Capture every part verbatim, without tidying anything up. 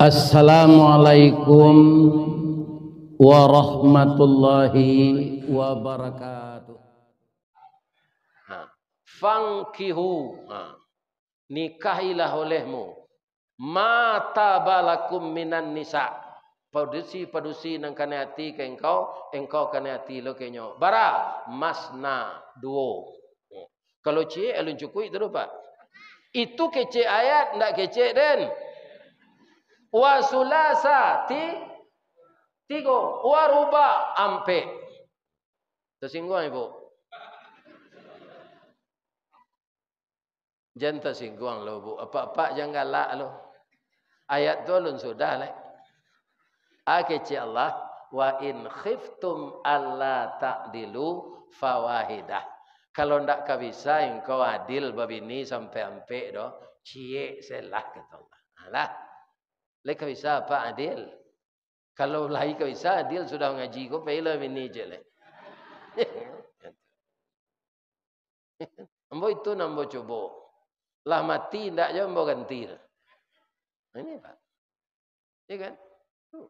Assalamualaikum warahmatullahi wabarakatuh. Ha. Fankihu. Ha. Nikahilah olehmu. Ma taba lakum minan nisa. Padusi-padusi nan kanai ati ka engkau, engkau kanai ati lo ka inyo. Bara? Masna, duo. Kalau ciek, alun cukuik tu, Pak. Itu kecek ayat, ndak kecek den. Wa sulasa, ti-, tigo. Wa ruba, ampek. Tasingguang, Ibu? Jan tasingguang lo, Bu. Apak-apak jan galak lo. Ayat tu alun sudah lai. A kecek Allah, "Wa in khiftum alla ta'dilu fawahidah." Kalau ndak ka bisa engkau adil babini sampai ampek doh, ciek se lah, kata Allah. Alah. Lai ka bisa apak adil? Kalau lai ka bisa adil, sudah ngaji ko, pailah bini ciek lai. Ambo itu nan ambo cubo. Lah mati, ndak jo ambo ganti tu. Nah, ini, Pak. Iya kan? Tuh.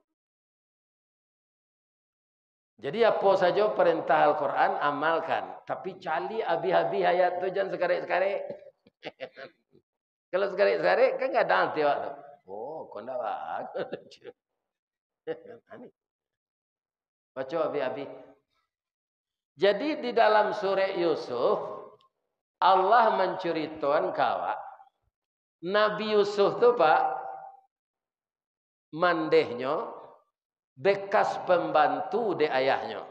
Jadi, apo sajo parentah Al-Quran, amalkan. Tapi, caliak abih-abih ayat tu, jan sakarek-sakarek. Kalau sakarek-sakarek, kan gadang ati awak tu. Oh, ko ndak bagus. Nah, ni. Baco abih-abih. Jadi, di dalam surek Yusuf, Allah mancuritoan ka awak, Nabi Yusuf tu, Pak, mandehnyo bekas pambantu dek ayahnyo.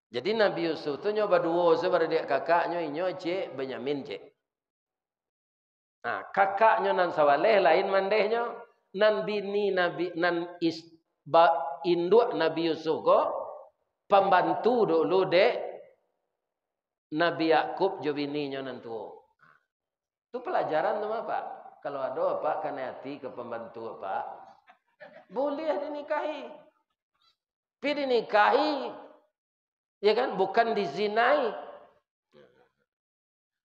Jadi, Nabi Yusuf tu nyo baduo se baradiak kakaknyo, inyo ciek, Benyamin ciek. Nah, kakaknyo nan sawaleh lain mandehnyo, nan bini Nabi, nan is-, ba-, induak Nabi Yusuf ko, pambantu dulu dek Nabi Yakub jo bininyo nan tuo. Tu palajaran tu mah, Pak. Kalau ado apak kanai ati ka pambantu apak, buliah dinikahi. Pi dinikahi, ya kan? Bukan dizinai.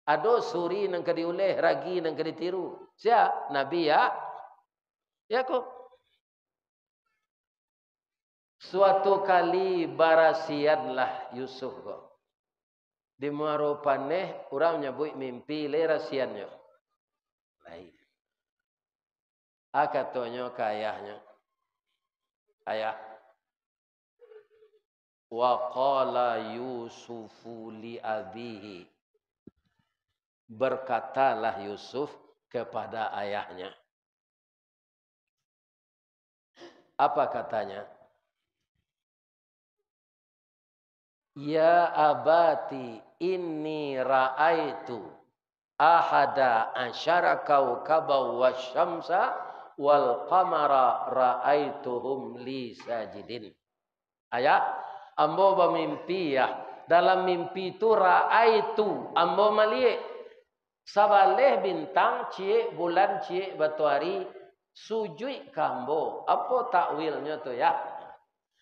Ado suri nan ka diuleh, ragi nan ka ditiru. Sia? Nabi Ya-, Yakub. Suatu kali barasianlah Yusuf ko. Di Muaro Paneh, urang nyabuik mimpi, lai rasiannyo. Lai. A katonyo ka ayahnyo, "Ayah, wa qala Yusufu li abihi." Berkatalah Yusuf kepada ayahnya. Apa katanya? "Ya abati, inni ra'aitu ahada asyara kaukaban wasyamsa wal qamara ra'aituhum li sajidin." Ayah, ambo bamimpi, yah. Dalam mimpi tu, ra'aitu, ambo maliek sabaleh bintang, ciek bulan, ciek batuari, sujuik ka ambo. Apo takwilnyo tu, yah?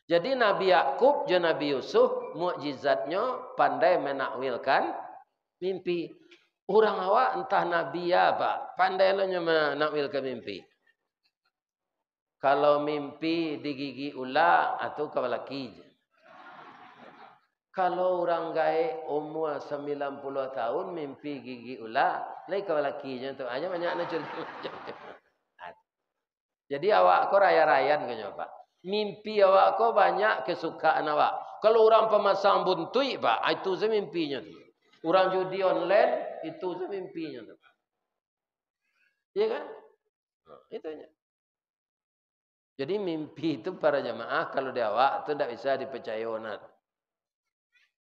Jadi, Nabi Yakub jo Nabi Yusuf, mukjizatnyo pandai manakwilkan mimpi. Urang awak antah nabi apo, pandai lo nyo manakwilkan mimpi. Kalau mimpi digigik ula, ah, tu ka balaki je. Kalau urang gaek umua sambilan puluah tahun mimpi gigik ula, lai ka balakinyo tu. Hanya banyak nan curito macam tu. Jadi awak ko rayan-rayan ko nyo, Pak. Mimpi awak ko banyak kesukaan awak. Kalau urang pamasang buntuik, Pak, ah, itu se mimpinyo tu. Urang judi online, itu se mimpinyo tu. Iya kan? Nah, itu nyo. Jadi, mimpi itu, para jamaah, kalau di awak tu ndak bisa dipercayo, nah.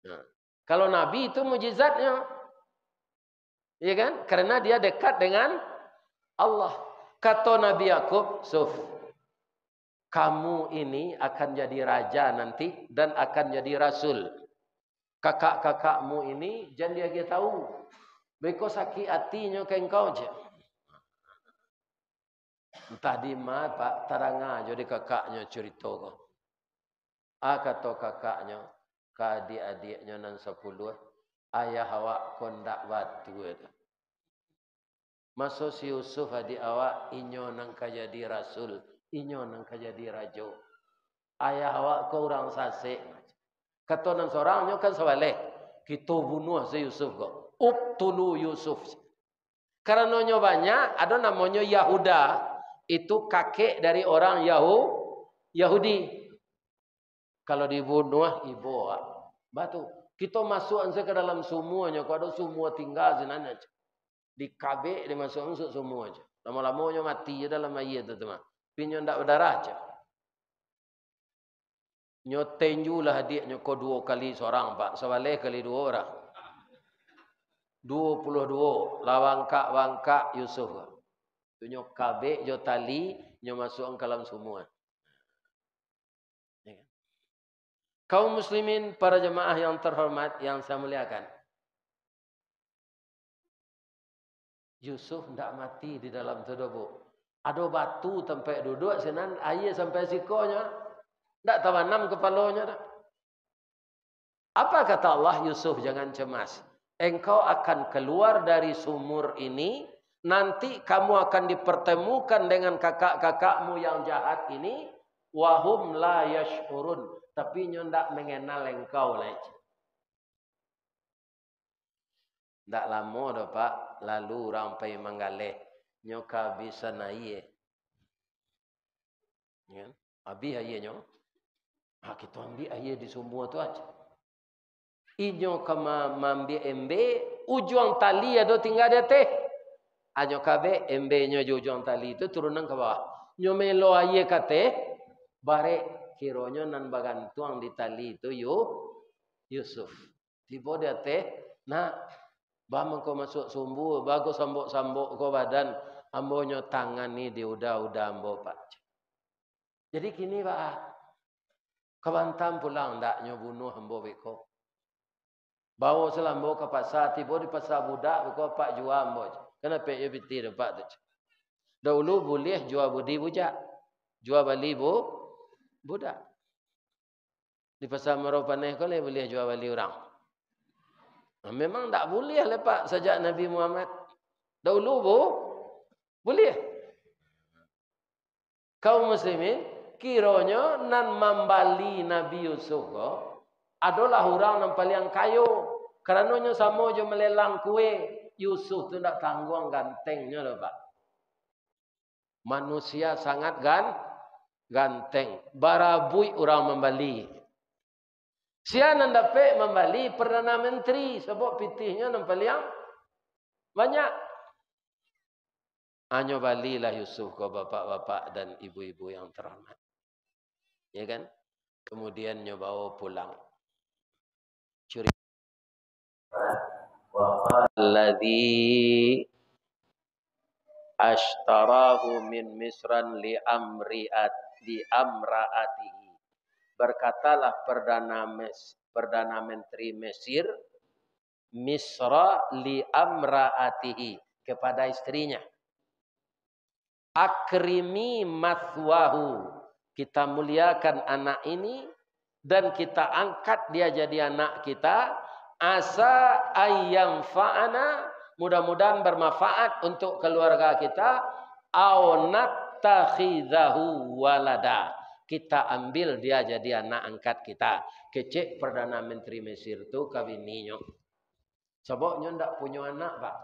Nah, kalau Nabi itu mujizatnyo. Iya kan? Karena dia dekat dengan Allah. Kato Nabi Yakub, "Suf, kamu ini akan jadi raja nanti dan akan jadi rasul. Kakak-kakakmu ini jan diagiah tahu. Beko sakik atinyo ka engkau," cek. Antah di ma, Pak, tadanga jo di kakaknyo curito ko. A kato kakaknyo ka adiak-adiaknyo nan sapuluah, "Ayah awak ko ndak batua tu. Maso si Yusuf adiak awak, inyo nan ka jadi rasul, inyo nan ka jadi rajo. Ayah awak ko urang sasek. Kato nan sorang, nyo kan sabaleh, "Kito bunuah si Yusuf ko. Uqtulu Yusuf." Karano nyo banyak, ado namonyo Yahuda, itu kakek dari orang Yahu-, Yahudi. Kalau dibunuah, ibo, ah. Batu. Kito masuak se ka dalam sumua nyo, ko ado sumua tingga sinan aja. Dikabek, dimasuak-masuak sumua aja. Lamo-lamo nyo mati je dalam aia tu, tu mah. Tapi nyo ndak badarah aja. Nyo tenjulah adiaknyo ko duo kali sorang, Pak. Sabaleh kali duo urang. Duo puluah duo, lah bangkak-bangkak Yusuf. Tu nyo kabek jo tali, nyo masuakkan ka dalam sumua. Ya kan? Kaum muslimin, para jamaah yang terhormat, yang saya muliakan. Yusuf ndak mati di dalam tu doh, Bu. Ado batu tampek duduak sinan, aia sampai sikonyo. Ndak tabanam kapalonyo doh. Apa kata Allah, "Yusuf, jangan cemas. Engkau akan keluar dari sumur ini, nanti kamu akan dipertemukan dengan kakak-kakakmu yang jahat ini, wahum la yash'urun, tapi nyo ndak mengenal engkau lai." Ndak lamo doh, Pak, lalu urang pai manggaleh, nyo kabisan aia. Ya kan? Abih aianyo. Ha, kito ambiak aia di sumua tu aja. Inyo ka ma-, maambiak embe, ujuang tali ado tingga di ateh. Anyo kabek embenyo jo ujuang tali tu turunan ka bawah. Nyo melo aia ka ateh, barek, kironyo nan bagantuang di tali tu Yu-, Yusuf. Tibo di ateh, "Nak, baa mangko masuak sumua, baa ko sambok-sambok ko badan ambo?" "Nyo tangani di uda-uda ambo, Pak." Jadi kini, Pak, ka Batam pulang ndak, nyo bunuah ambo beko. Bawo salambo ka pasa, tibo di pasa budak, beko, "Pak, jua ambo." "Kanapek iyo pitih tu, Pak, tu?" "Daulu buliah jua budi bujak, jua bali bu-, budak." Di Pasa Maro Paneh ko lai buliah jua bali urang? Nah, memang ndak buliah lai, Pak, sajak Nabi Muhammad. Daulu bu-, buliah. Kaum muslimin, kironyo nan mambali Nabi Yusuf ko adolah urang nan paliang kayo, karano nyo samo jo malelang kue. Yusuf tu ndak tangguang gantengnyo doh, Pak. Manusia sangat gan-, ganteng. Barabuik urang mambali. Sia nan dapek mambali Perdana Menteri, sabab pitihnyo nan paliang banyak. Anyo balilah Yusuf ko, bapak-bapak dan ibu-ibu yang terhormat. Ya kan? Kemudian nyo bawa pulang. Curi-, wa qala alladzi ashtarahu min Misran li amriat-, li amraatihi. Berkatalah Perdana Mes-, Perdana Menteri Mesir, Misra, li amraatihi, kepada istrinya. Akrimi mathwahu, kita muliakan anak ini, dan kita angkat dia jadi anak kita, asa ayyamfa'ana, mudah-mudahan bermanfaat untuk keluarga kita, au nattakhidahu walada, kita ambil dia jadi anak angkat kita. Kecek Perdana Menteri Mesir tu ka bininyo. Sabab nyo ndak punyo anak, Pak.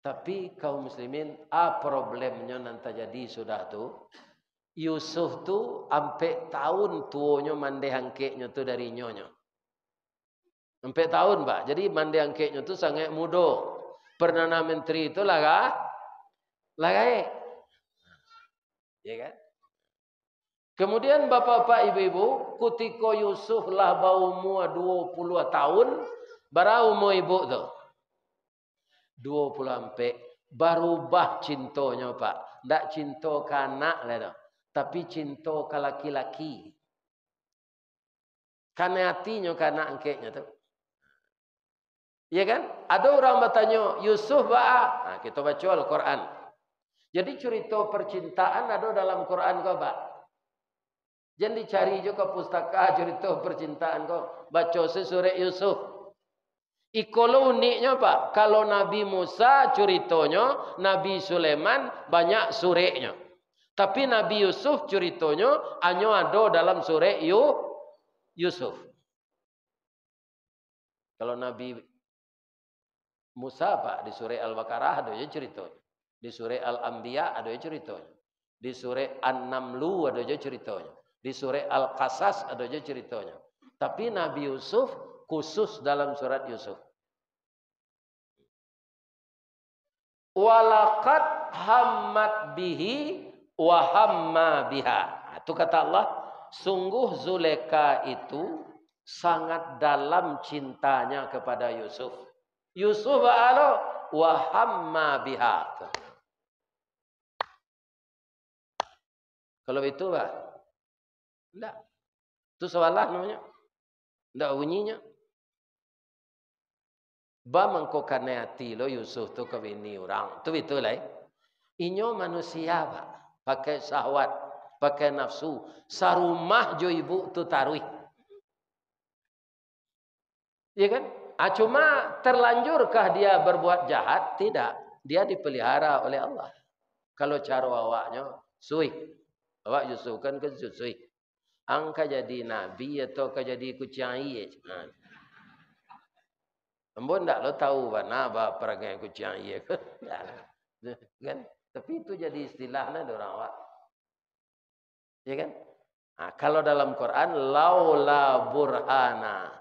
Tapi kaum muslimin, a problemnyo nan tajadi sudah tu, Yusuf tu ampek taun tuonyo mandeh angkeknyo tu dari nyonyo. Ampek taun, Pak. Jadi mandeh angkeknyo tu sangaik mudo. Perdana Menteri tu lah ga-, lah gaek. Ya kan? Kemudian, bapak-bapak, ibu-ibu, kutiko Yusuf lah baumua duo puluah taun, bara umua ibu tu? Duo puluah ampek. Barubah cintonyo, Pak. Ndak cinto ka anak lai doh, tapi cinto ka laki-laki. Kanai atinyo ka anak angkeknyo tu. Ya kan? Ado urang batanyo, "Yusuf baa?" Nah, kito baco Al-Quran. Jadi, curito percintaan ado dalam Quran ko, Pak. Jan dicari jo ka pustaka curito percintaan ko. Baco se surek Yusuf. Iko lo uniknyo, Pak. Kalau Nabi Musa curitonyo, Nabi Sulaiman banyak sureknyo. Tapi Nabi Yusuf curitonyo hanyo ado dalam surek Yu-, Yusuf. Kalau Nabi Musa, Pak, di surek Al-Baqarah ado jo curitonyo. Di surek Al-Anbiya ado jo curitonyo. Di surek An-Namlu ado jo curitonyo. Di surek Al-Qasas ado jo curitonyo. Tapi Nabi Yusuf khusus dalam surat Yusuf. "Walaqad hammat bihi wa hamma biha." Nah, itu kata Allah, sungguh Zulekha itu sangat dalam cintanya kepada Yusuf. Yusuf baa lo? Wa hamma biha. Kalau itu, bah, ndak. Itu salah namonyo. Ndak bunyinyo. Ba mangko kanai ati lo Yusuf tu ka bini urang. Tu bitu lai. Inyo manusia, Pak. Pakai syahwat, pakai nafsu. Sarumah jo ibu tu taruih. Iya kan? Ah, cuma terlanjurkah dia berbuat jahat? Tidak. Dia dipelihara oleh Allah. Kalau caro awaknyo, suih. Awak Yusuf kan kan suih. Ang ka jadi nabi atau ka jadi kuciang aia? Ha. Ambo ndak lo tahu bana ba parangai kuciang aia. Kan? Tapi itu jadi istilah nah dek urang awak. Ya kan? Nah, kalau dalam Quran, "Laula burhana."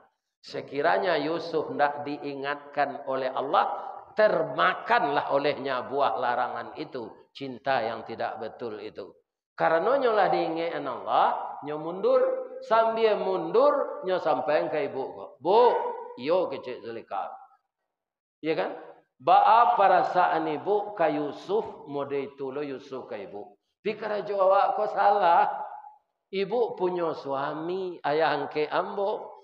Sekiranya Yusuf ndak diingatkan oleh Allah, termakanlah olehnya buah larangan itu, cinta yang tidak betul itu. Karano nyo lah diingek-an Allah, nyo mundur. Sambia mundur, nyo sampaian ka ibu ko, "Bu, iyo," kecek Zulekha. Iya kan? Baa parasaan ibu ka Yusuf, mode itu lo Yusuf ka ibu. Pi karajo awak ko salah. Ibu punyo suami, ayah angkek ambo.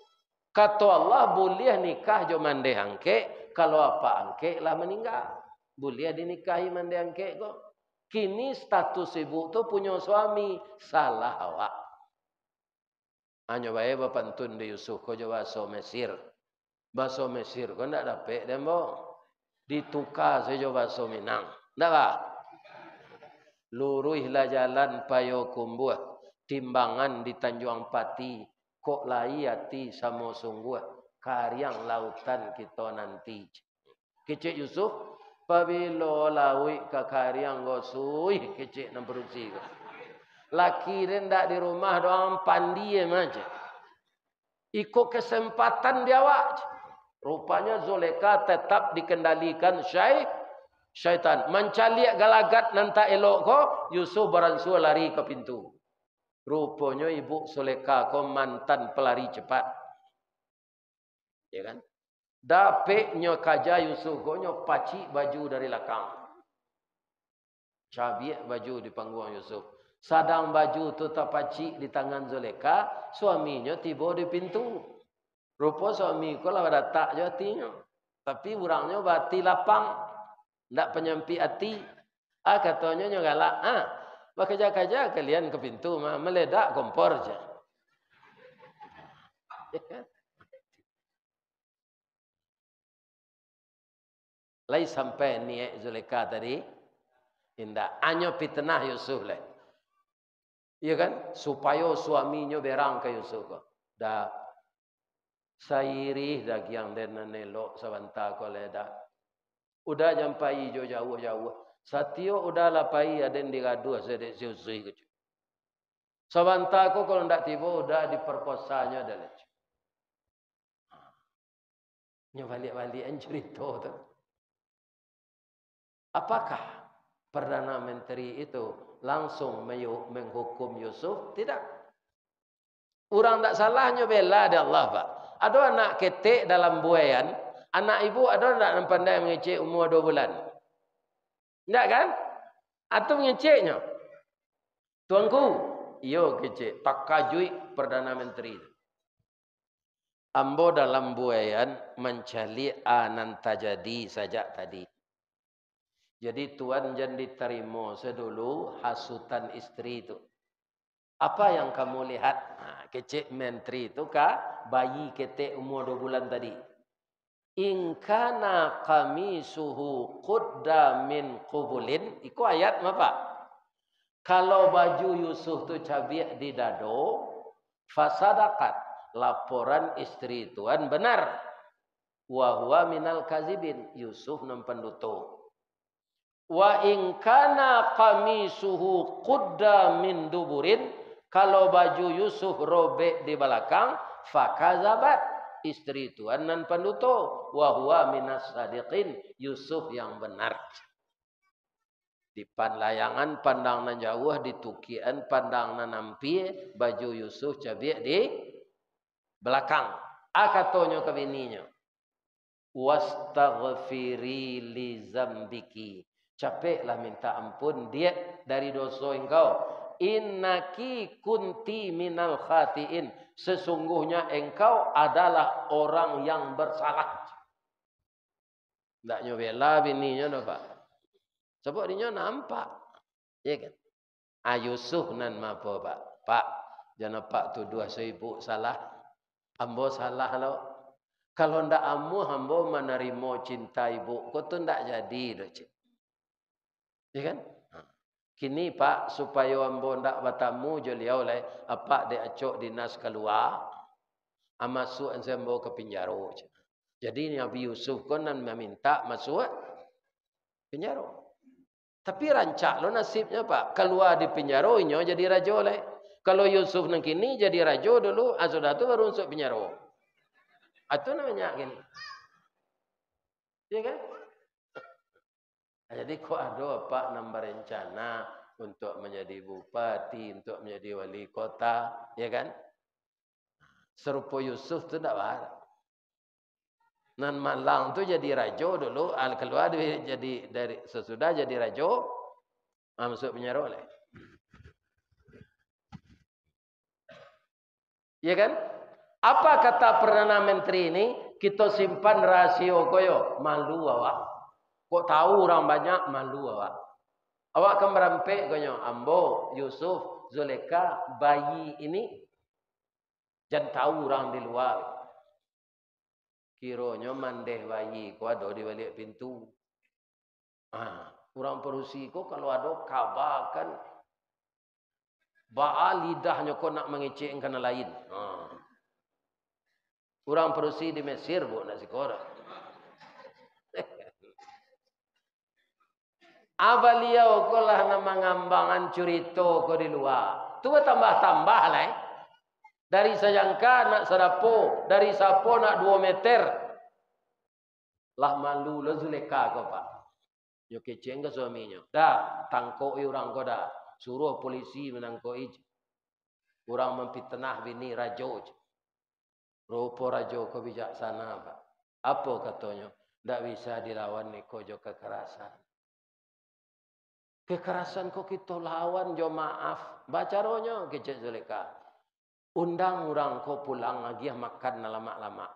Kato Allah, buliah nikah jo mandeh angkek, kalau apak angkek lah maningga. Buliah dinikahi mandeh angkek ko. Kini status ibu tu punyo suami, salah awak. Hanyo bae bapantun di Yusuf ko jo bahaso Mesir. Bahaso Mesir ko ndak dapek dek ambo. Dituka sajo bahaso Minang. Ndak, Pak? Luruihlah jalan Payokumbuah, timbangan di Tanjuang Pati, kok lai ati samo sungguah, kariang lautan kito nanti. Kecek Yusuf, "Pabilo lauik ka kariang ko suih," kecek nan padusi ko. "Laki den ndak di rumah doh, ang pandi mah," cek. "Iko kesempatan di awak," cek. Rupanyo Zulekha tetap dikendalikan syai-, syaitan. Mancaliak galagat nan tak elok ko, Yusuf baransua lari ka pintu. Ruponyo ibu Zulekha ko mantan pelari cepat. Ya kan? Dapek nyo kaja Yusuf ko, nyo pacik baju dari lakang. Cabiak baju di pangguang Yusuf. Sadang baju tu tapacik di tangan Zulekha, suaminyo tibo di pintu. Rupo suami ko lah badatak jo atinyo. Tapi urangnyo baati lapang, ndak panyampik ati. Ah, katonyo nyo galak, "Ah, bakaja-kaja kalian ka pintu mah, maledak kompor," cek. Lai sampai niaik Zulekha tadi? Indak, hanyo pitnah Yusuf lai. Iya kan? Supayo suaminyo berang ka Yusuf ko. Dak, sairih dagiang den nan elok sabanta ko lai dak. Uda jan pai jo jauah-jauah. Satiok uda lah pai, aden digaduah sadek si Yusuf ko. Sabanta ko kalau ndak tibo, uda diperkosanyo dah lai. Nyo baliak-baliak an curito tu. Apakah Perdana Menteri itu langsung mayu-, menghukum Yusuf? Tidak. Urang ndak salah nyo bela dek Allah, Pak. Ado anak ketek dalam buaian, anak ibu ado ndak nan pandai mangecek umua duo bulan? Ndak kan? Atu mangeceknyo. "Tuanku," iyo kecek, takajuik Perdana Menteri tu. "Ambo dalam buaian mancaliak a nan tajadi sajak tadi. Jadi, Tuan jan ditarimo sadulu hasutan isteri tu. Apa yang kamu lihat?" Nah, kecek menteri tu ka bayi ketek umua duo bulan tadi. "In kana qamisuhu qudda min qubulin," iko ayat ma, Pak? Kalau baju Yusuf tu cabiak di dado, fasadaqat, laporan istri tuan benar. Wa huwa minal kazibin, Yusuf nan panduto. "Wa in kana qamisuhu qudda min duburin," kalau baju Yusuf robek di balakang, fakazabat, istri tuan nan panduto, wa huwa minas sadiqin, Yusuf yang benar. Di panlayangan pandang nan jauah, di tukian pandang nan ampia, baju Yusuf cabiak di balakang. A katonyo ka bininyo, "Wastaghfiri li zambiki." Capeklah minta ampun, Diak, dari doso engkau. "Innaki kunti minal khatiin." Sesungguhnya engkau adalah orang yang bersalah. Ndak nyo bela bininyo doh, Pak. Sabab dinyo nampak. Iya kan? Ah, Yusuf nan mapo, Pak? "Pak, jan Apak tuduah so ibu salah. Ambo salah lo. Kalau ndak amuah ambo manarimo cinta ibu ko tu ndak jadi doh, cik." Iya kan? Ha. "Kini, Pak, supayo ambo ndak batamu jo liau lai, Apak dek acok dinas kalua, ah, masuak an ambo ka pinjaro," cik. Jadi, Nabi Yusuf ko nan mamintak masuak pinjaro. Tapi rancak lo nasibnyo, Pak. Kalua di pinjaro, inyo jadi rajo lai. Kalau Yusuf nan kini jadi rajo dulu, ah, sudah tu baru masuak pinjaro. Ah, tu namonyo kini. Iya kan? Jadi, kok ado Apak nan barencana untuak manjadi bupati, untuak manjadi wali kota, ya kan? Sarupo Yusuf tu ndak ba-, nan malang tu jadi rajo dulu, al-, kalua dari, jadi dari, sasudah jadi rajo, ah, masuak pinjaro lai. Iya kan? Apa kata Perdana Menteri ini? "Kito simpan rahasio ko yo, malu awak. Kok tahu urang banyak, malu awak." Awak kan barampek ko nyo, ambo, Yusuf, Zulekha, bayi ini, jan tahu urang di lua. Kironyo mandeh bayi ko ado di baliak pintu. Ah, urang padusi ko kalau ado kaba kan, baa lidahnyo ko nak mangecek ka nan lain. Ah. Urang padusi di Mesir, Bu, nak siko dah. Ah, baliau ko lah nan mangambangan curito ko di lua. Tu batambah-tambah lai. Dari sajangka nak sadapo, dari sapo nak duo meter. Lah malu lo Zulekha ko, Pak. Nyo kecek ka suaminyo, "Dah, tangkok-i urang ko dah. Suruah polisi manangkok-i. Urang mampitnah bini rajo," cek. Rupo rajo ko bijaksana, Pak. Apo katonyo? "Ndak bisa dilawan iko jo kakarasan. Kakarasan ko kito lawan jo maaf." "Bacaronyo," kecek Zulekha, "undang urang ko pulang agiah makan nan lamak-lamak."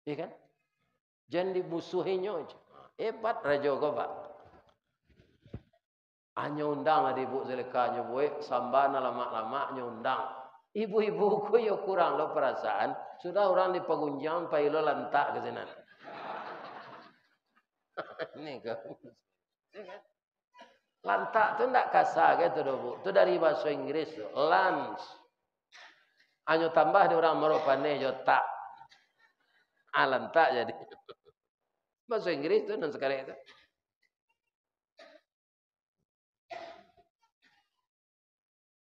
Iya kan? Jan dimusuhinyo. Hebat rajo ko, Pak. Anyo undang lah di Ibu Zulekha, nyo buek samba nan lamak-lamak, nyo undang. Ibu-ibu ko yo kurang lo parasaan, sudah urang dipagunjiang, pai lo lantak ka sinan. Ini ko. Lantak tu ndak kasa gitu doh, Bu. Tu dari bahaso Inggris tu, lunch. Anyo tambah di urang Marok Paneh jo tak. Ah, lantak jadi. Bahaso Inggris tu nan sakarek tu.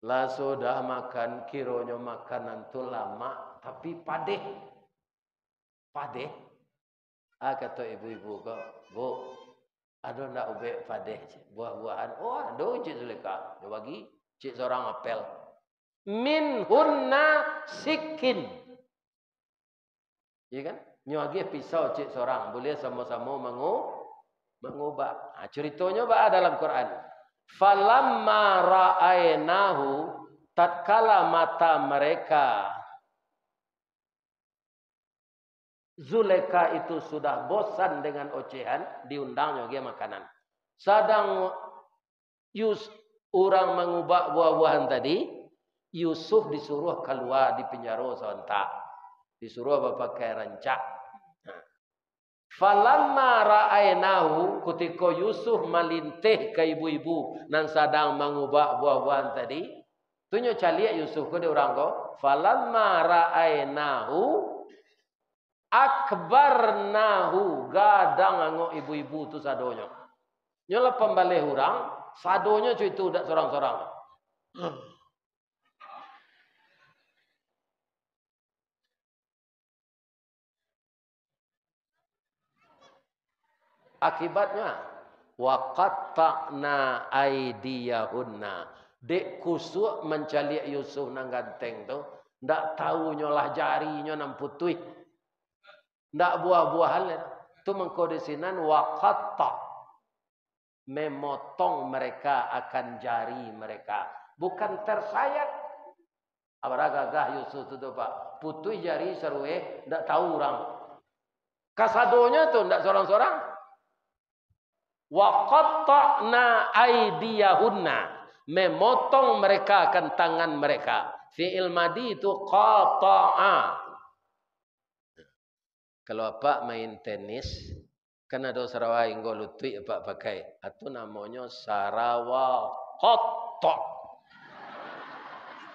Lah sudah makan, kironyo makanan tu lamak, tapi padeh. Padeh. Ah, kato ibu-ibu ko, "Bu, ado ndak ubek padeh, cik? Buah-buahan?" "Oh, ado, Cik Zulekha." Nyo bagi, cik, sorang apel. "Minhunna sikin." Iya kan? Nyo agiah pisau, cik, sorang, buliah samo-samo mangu-, mangubak. Ha, curitonyo baa dalam Quran? "Falamma ra'ainahu," tatkala mata mereka Zulekha itu sudah bosan dengan ocehan, diundangnyo agiah makanan. Sadang Yus-, urang mangubak buah-buahan tadi, Yusuf disuruah kalua di pinjaro sabanta. Disuruah bapakai rancak. Falamma ra'ainahu, kutiko Yusuf malinteh ka ibu-ibu nan sadang mangubak buah-buahan tadi, tu nyo caliak Yusuf ko dek urang ko. Falamma ra'ainahu akbarnahu, gadang angok ibu-ibu tu sadonyo. Nyo lah pambaleh urang, sadonyo co itu, dak sorang-sorang. Akibatnya, wa qatta'na aidiyahunna. Dek kusuak mancaliak Yusuf nan ganteng tu, ndak tahu nyo lah jarinyo nan putuih. Ndak buah-buahan lai. Tu mangko di sinan wa qatta'. Memotong mereka akan jari mereka. Bukan tersayat. Abara gagah Yusuf tu, tu, Pak. Putuih jari sarueh, ndak tahu urang. Kasadonyo tu, ndak sorang-sorang. Wa qatta'na aidiyahunna. Memotong mereka akan tangan mereka. Fi'il madi itu qata'a. Kalau apak main tenis, kan ado sarawa inggo lutuik apak pakai. Atu namonyo sarawa kotok.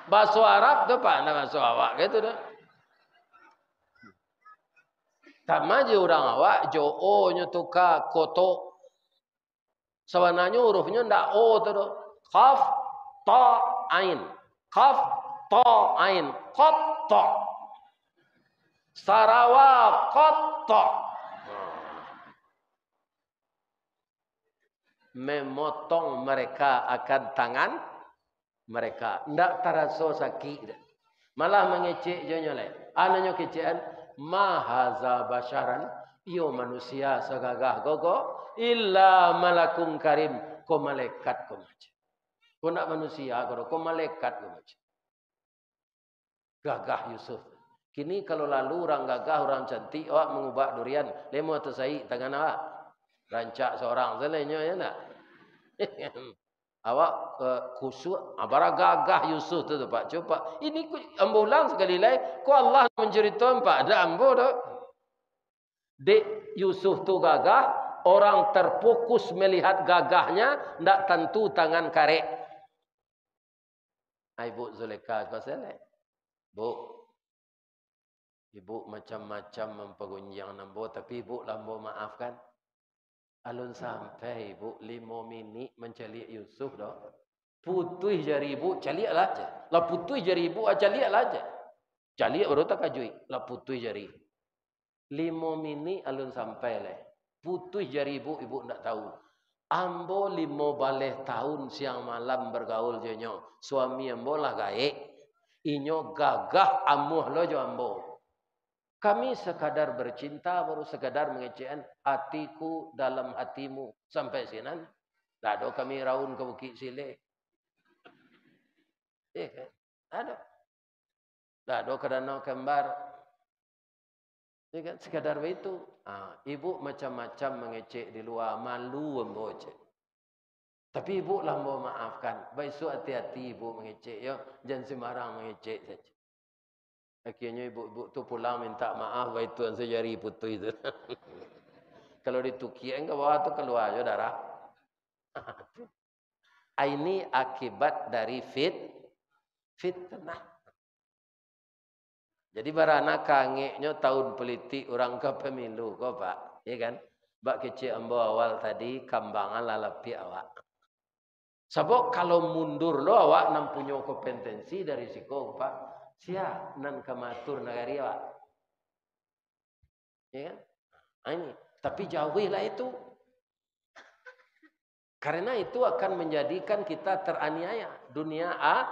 Baso Arab tu, Pak, ndak baso awak gitu doh. Sama je urang awak, jo o nyo tuka kotok. Sabananyo hurufnyo ndak o tu doh. Qaf, ta, ain. Qaf, ta, ain. Qatta. Sarawa qatta. Memotong mereka akan tangan mereka. Ndak taraso sakik doh. Malah mangecek jo nyo lai. Anaknyo kecekan, "Ma haza basyaran?" Iyo manusia sagagah ko ko, "illa malakun karim." Ko malaikat ko mace. Ko ndak manusia ko, ko malaikat ko mace. Gagah Yusuf. Kini kalau lalu urang gagah, urang cantik, awak mangubak durian, lemo atau saik tangan awak. Rancak sorang sajo inyo, ya ndak? Awak, eh, kusuak, ah, bara gagah Yusuf tu, tu, Pak. Cubo, Pak. Ini ku, ambo ulang sakali lai, ko Allah mancaritoan, Pak. Ndak ambo doh. Dek Yusuf tu gagah, orang terfokus melihat gagahnya, ndak tantu tangan karek. Ai, Buk Zulekha ko selek. Buk, Ibuk macam-macam mampagunjiang ambo, tapi Ibuk lah ambo maafkan. Alun sampai Ibuk limo minik mancaliak Yusuf doh. Putuih jari Ibuk, caliaklah aja. Lah putuih jari Ibuk, ah, caliaklah aja. Caliak baru takajuik, lah putuih jari. Limo minik alun sampai lai. Putuih jari Ibuk, Ibuk ndak tahu. Ambo limo baleh tahun siang malam bergaul jo inyo. Suami ambo lah gaek. Inyo gagah amuah lo jo ambo. Kami sekadar bercinta, baru sekadar mangecekan, "Hatiku dalam hatimu." Sampai sinan. Ndak ado kami raun ka Bukik Sileh. Iya kan? Ndak ado. Ndak ado ka Danau Kembar. Ya kan? Sekadar baitu. Ah, Ibuk macam-macam mangecek di lua, malu ambo, cek. Tapi Ibuk lah ambo maafkan. Baisuak ati-ati Ibuk mangecek, yo. Jan sembarang mangecek sajo. Akhirnyo Ibuk-ibuk tu pulang minta maaf, baitu an sajari putuih tu. Kalau ditukiak ka bawah tu, kalua jo darah. Ini akibat dari fit-, fitnah. Jadi, barana kangeknyo tahun politik urang ka pemilu ko, Pak, ya kan? Bak kecek ambo awal tadi, kambangan lah lapiak awak. Sabab kalau mundur lo awak nan punyo kompetensi dari siko, Pak, sia nan ka maatur nagari awak? Ya kan? Ah, ini. Tapi jauhilah itu. Karena itu akan menjadikan kita teraniaya dunia a-,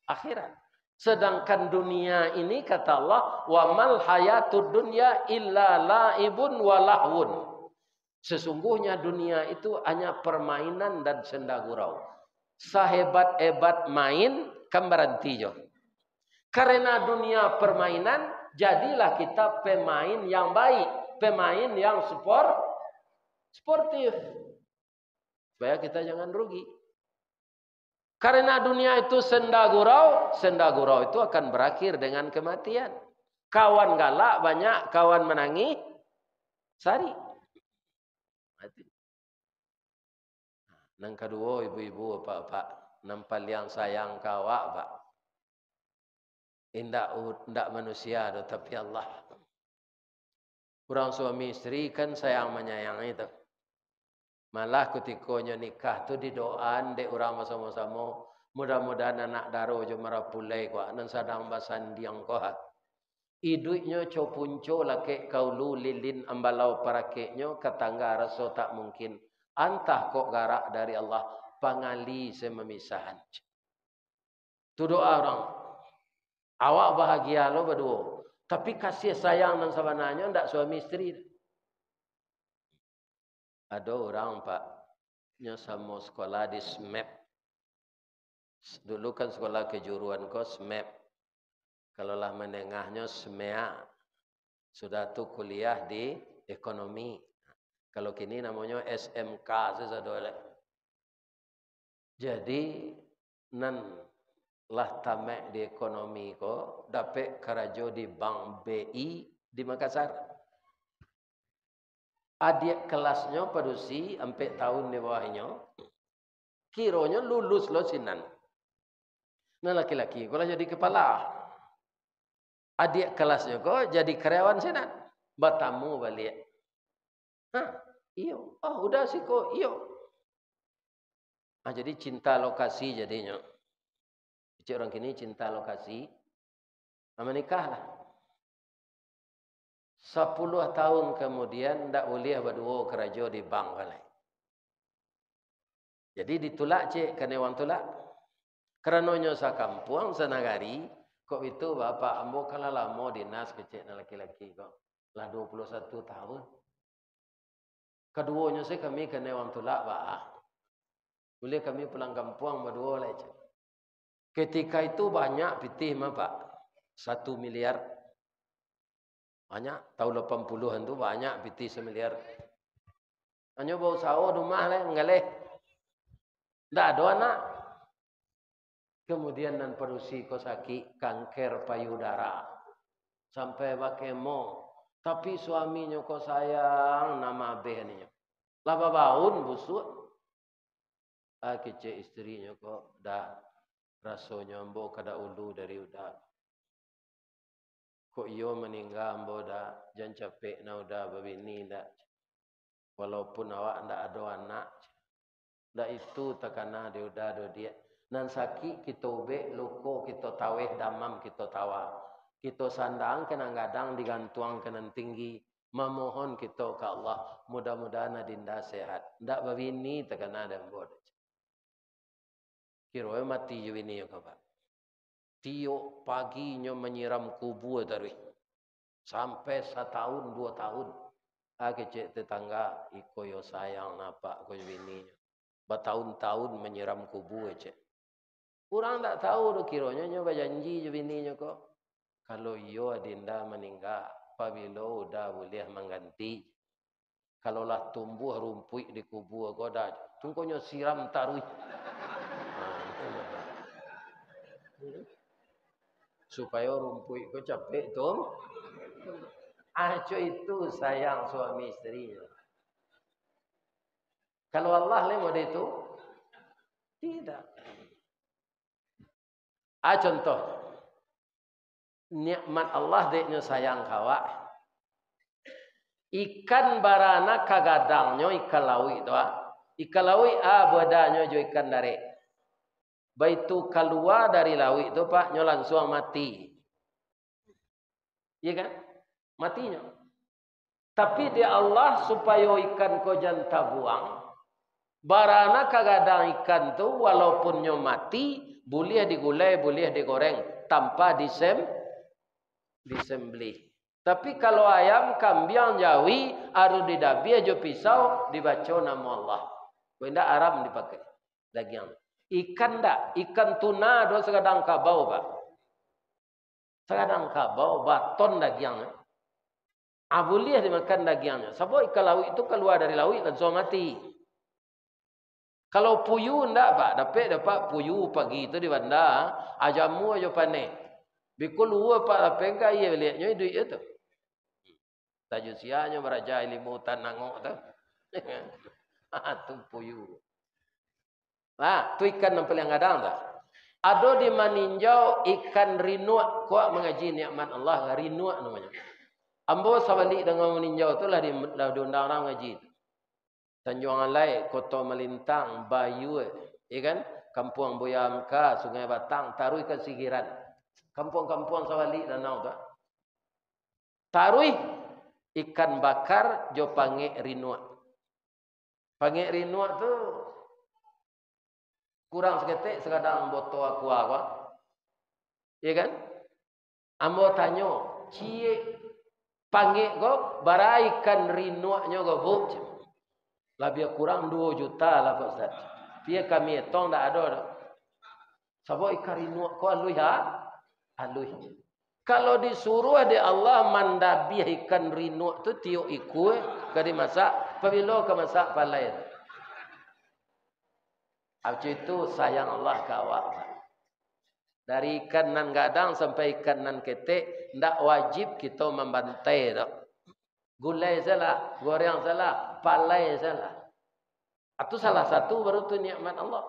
akhirat. Sedangkan dunia ini, kata Allah, "Wa mal hayatud dunya illa la'ibun wa lahwun." Sesungguhnya dunia itu hanya permainan dan senda gurau. Sahebat-hebat main, kan baranti jo. Karena dunia permainan, jadilah kita pemain yang baik, pemain yang spor-, sportif. Supaya kita jangan rugi. Karena dunia itu senda gurau, senda gurau itu akan berakhir dengan kematian. Kawan galak banyak, kawan manangih Sari. Mati. Nan kaduo, ibu-ibu, bapak-bapak, nan paliang sayang ka awak, Pak. Indak u-, indak manusia doh, tapi Allah. Urang suami isteri kan sayang manyayangi tu. Malah kutikonyo nikah tu didoaan dek urang basamo-samo, mudah-mudahan anak daro jo marapulai ko, nan sadang basandiang ko ha. Iduiknyo co punco lakek ka ulu, lilin ambalau parakeknyo ka tangga raso tak mungkin. Antah kok garak dari Allah, pangali se mamisahan. Tu doa urang. Awak bahagia lo baduo. Tapi kasih sayang nan sabananyo ndak suami isteri. Ado urang, Pak, nyo samo sekolah di SMEP. Dulu kan sekolah kejuruan ko SMEP. Kalau lah menengahnyo SMEA. Sudah tu kuliah di ekonomi. Kalau kini namonyo S M K sasado lai. Jadi, nan lah tamek di ekonomi ko, dapek karajo di bank B I di Makassar. Adiak kelasnyo padusi, ampek tahun di bawahnyo, kironyo lulus lo sinan. Nah, laki-laki ko lah jadi kepala. Adiak kelasnyo ko jadi karyawan sinan. Batamu baliak. Ha, iyo. Oh, udah siko, iyo. Ah, jadi cinta lokasi jadinyo. Cek urang kini cinta lokasi. Ah, manikahlah. Sapuluah tahun kamudian, ndak buliah baduo karajo di bank lai. Jadi ditulak cek, kanai urang tulak. Karano nyo sakampuang, sanagari, kok itu, Bapak, ambo kan lah lamo dinas, kecek nan laki-laki ko. Lah duo puluah satu tahun. Kaduonyo se kami kanai urang tulak, Pak. Buliah kami pulang kampuang baduo lai, cek. Ketika itu banyak pitih mah, Pak. Satu miliar. Banyak, tahun lapan puluhan tu banyak pitih samiliar. Hanyo bausaho rumah lai manggaleh. Ndak ado anak. Kemudian nan padusi ko sakik kanker payudara. Sampai bakemo. Tapi suaminyo ko sayang, nama abeh ninyo. Lah babaun busuak. Ah, kecek isterinyo ko, "Dah, rasonyo ambo ka dahulu dari Uda. Kok iyo maningga ambo, Da, jan capek nah Uda babini, Da. Walaupun awak ndak ado anak, ndak itu takana di Uda doh, Diak. Nan sakik kito ubek, luko kito taweh, damam kito tawa. Kito sandang ka nan gadang, digantuang ka nan tinggi. Mamohon kito ka Allah, mudah-mudahan adinda sehat. Ndak babini takana dek ambo, Da." Kiro mati jo bininyo ko, Pak. Tiok pagi nyo manyiram kubua taruih. Sampai satahun, duo tahun. Ah, kecek tetangga, "Iko yo sayang nah, Pak, ko jo bininyo. Batahun-tahun manyiram kubua," cek. Urang ndak tahu doh, kironyo nyo bajanji jo bininyo ko, "Kalau iyo adinda maningga, pabilo Uda buliah mangganti?" Kalau lah tumbuah rumpuik di kubua ko, Da, tu ko nyo siram taruih. Supayo rumpuik ko capek tum-, ah, cak itu sayang suami isteri. Kalau Allah lai model itu? Tidak. Ah, contoh. Nikmat Allah dek nyo sayang ka awak. Ikan barana ka gadangnyo ikan lauik tu, ah. Ikan lauik, ah, badanyo jo ikan darek. Baitu kalua dari lauik tu, Pak, nyo lansuang mati. Iya kan? Matinyo. Tapi dek Allah, supayo ikan ko jan tabuang, barana ka gadang ikan tu, walaupun nyo mati, buliah digulai, buliah digoreng, tanpa disem-, disembelih. Tapi kalau ayam, kambiang, jawi, harus didabiah jo pisau, dibaco namo Allah. Kok indak, haram dipakai dagiang. Ikan ndak, ikan tuna do sagadang kabau, Pak. Sagadang kabau, baton dagiangnyo. Ah, buliah dimakan dagiangnyo. Sabab ikan lauik tu kalua dari lauik, lansuang mati. Kalau puyu ndak, Pak, dapek, Pak, puyu pagi tu di banda, ah, jamu ajo paneh. Bikul uwa, Pak, lapeh ka aia baliaknyo, iduik je tu. Tajusianyo baraja ilimu tanangok tu. Tu puyu. Nah, tu ikan nan paliang gadang tu. Ado di Maninjau ikan rinuak, kuak mangaji nikmat Allah, rinuak namonyo. Ambo sabalik dangan Maninjau tu lah di, lah diundang urang mangaji tu. Tanjuang Alai, Koto Malintang, Bayua, ya kan? Kampuang Buya Amka, Sungai Batang, taruih ka Sigiran. Kampuang-kampuang sabalik danau tu. Taruih ikan bakar jo pangek rinuak. Pangek rinuak tu kurang saketek sagadang boto Aqua ko. Iya kan? Ambo tanyo, ciek pangek ko, bara ikan rinuaknyo ko, Bu? Labiah kurang duo juta lah, Pak Ustaz. Piye kami etong, ndak ado doh. Sabab ikan rinuak ko aluih, ha? Aluih. Kalau disuruah dek Allah mandabiah ikan rinuak tu tiok ikua ka dimasak, pabilo ka masak palai tu? Macam itu sayang Allah ka awak, Pak. Dari ikan nan gadang sampai ikan nan ketek, ndak wajib kito mambantai tu. Gulai salah, goreng salah, palai salah. Itu salah satu baru tu nikmat Allah.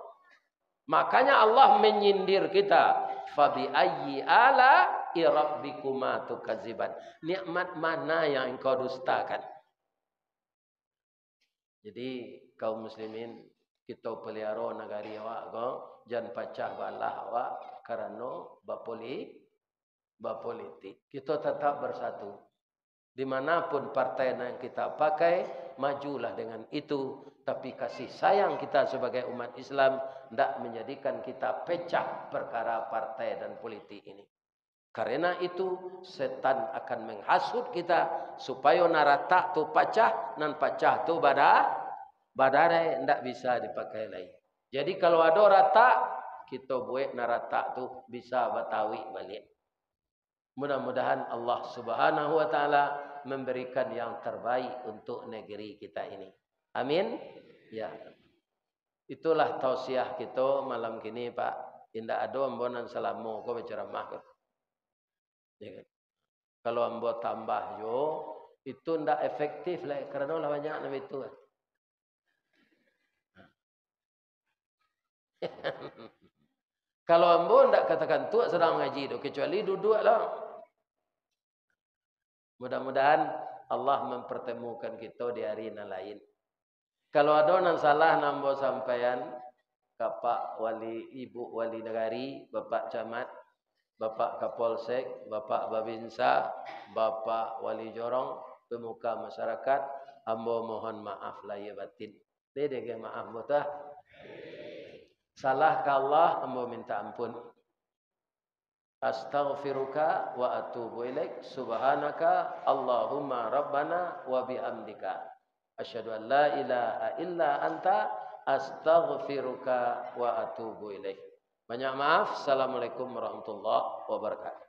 Makanya Allah menyindir kita, "Fabi ayyi ala'i rabbikuma tukadziban?" Nikmat mana yang engkau dustakan? Jadi, kaum muslimin, kito peliharo nagari awak ko, jan pacah balah awak karano bapoli-, bapolitik. Kito tatap bersatu. Di mana pun partai nan kita pakai, majulah dengan itu. Tapi kasih sayang kita sebagai umat Islam ndak menjadikan kita pecah perkara partai dan politik ini. Karena itu, setan akan menghasut kita supayo nan ratak tu pacah, nan pacah tu bada-, badarai, ndak bisa dipakai lai. Jadi, kalau ado ratak, kito buek nan ratak tu bisa batawik baliak. Mudah-mudahan Allah Subhanahu wa Ta'ala memberikan yang terbaik untuk negeri kita ini. Amin. Ya. Itulah tausiah kito malam kini, Pak. Indak ado ambo nan salamo ko bacaramah ko. Ya kan? Kalau ambo tambah jo, itu ndak efektif lai, karano lah banyak nan itu kan. Kalau ambo ndak katakan tu sadang mangaji tu, kecuali duduak lah. Mudah-mudahan Allah mempertemukan kito di hari nan lain. Kalau ado nan salah nan ambo sampaian, ka Pak Wali, Ibu Wali Nagari, Bapak Camat, Bapak Kapolsek, Bapak Babinsa, Bapak Wali Jorong, pemuka masyarakat, ambo mohon maaf lahir batin. Deh, deh, maaf, ambo tu ah. Salah ka Allah, ambo minta ampun. Astaghfiruka wa atubu ilaik. Subhanaka Allahumma Rabbana wa bihamdika. Asyhadu an la ilaha illa anta, astaghfiruka wa atubu ilaik. Banyak maaf. Assalamualaikum warahmatullahi wabarakatuh.